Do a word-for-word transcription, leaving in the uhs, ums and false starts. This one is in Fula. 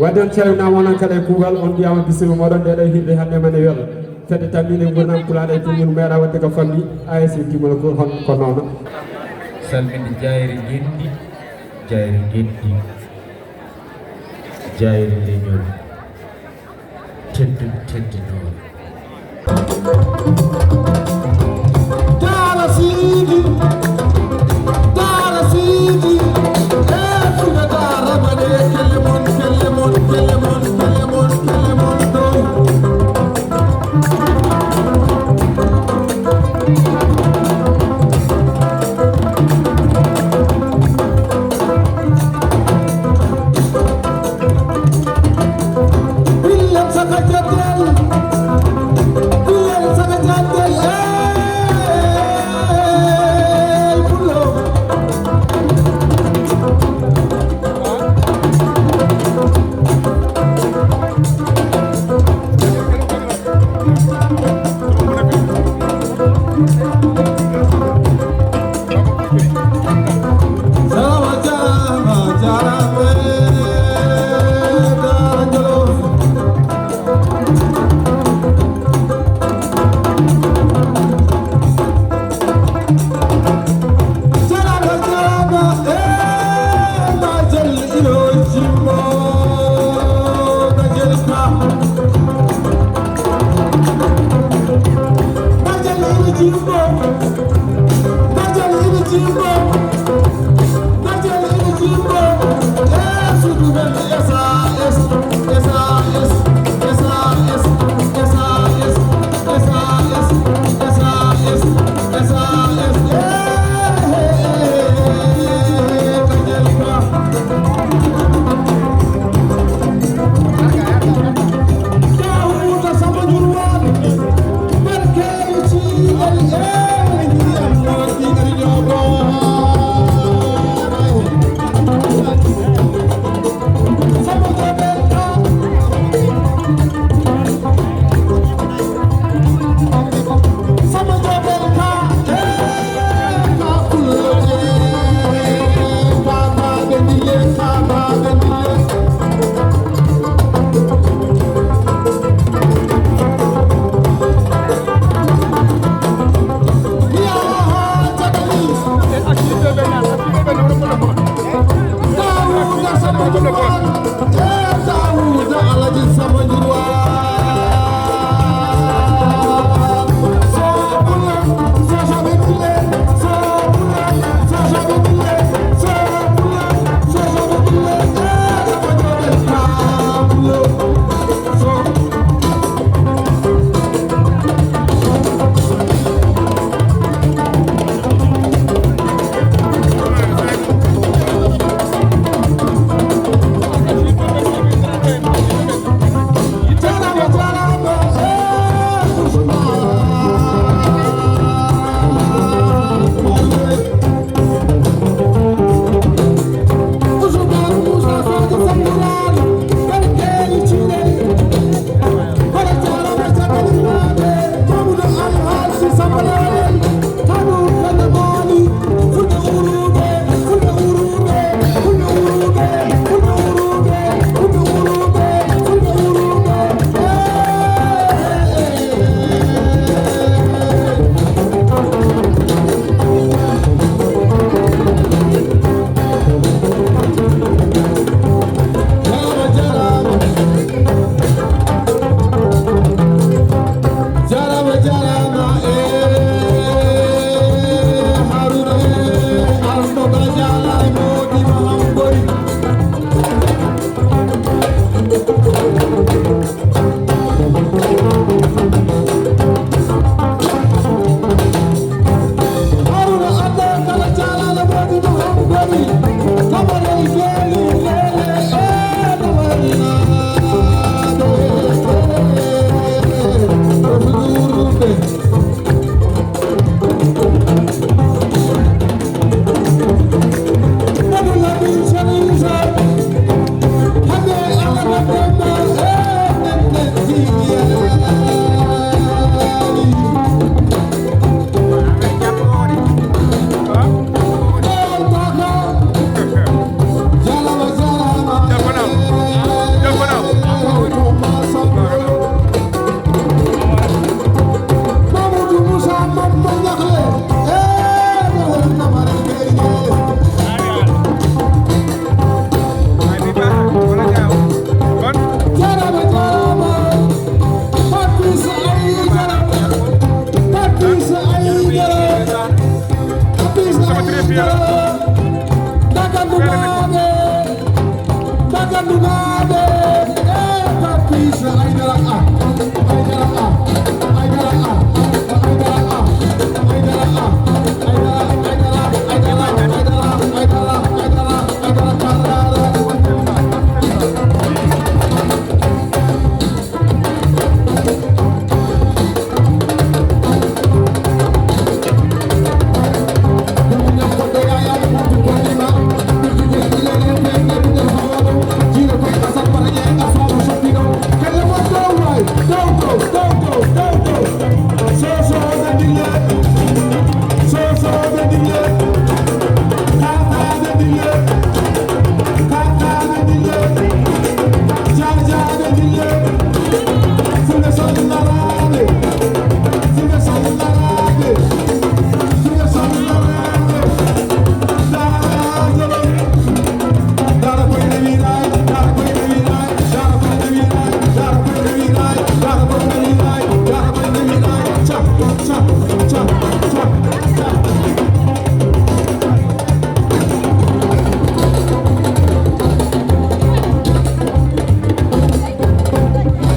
Wadde on calminaama onon kala e kuugal, on mbiyaama bisimilla mooɗon. Nde ɗo hirde hannde mane welo. Fedde tammiinde ngurndan pulaaɗo e tun mum meeɗa waɗde ko fammi A S C Timol ko hon ko noon. Salminde jaayre ngenndi, jaayre ngenndi, jaayre leñol, teddude teddinooɓe. Daara Sidi, Daara Sidi, eh, Fuuta Daara mane, kelle mon, kelle mon, kelle mon, kelle mon, kelle mon dow. Bilal saka jatel, Bilal saka jatel, eh, Pulo. Patrice Aïdara.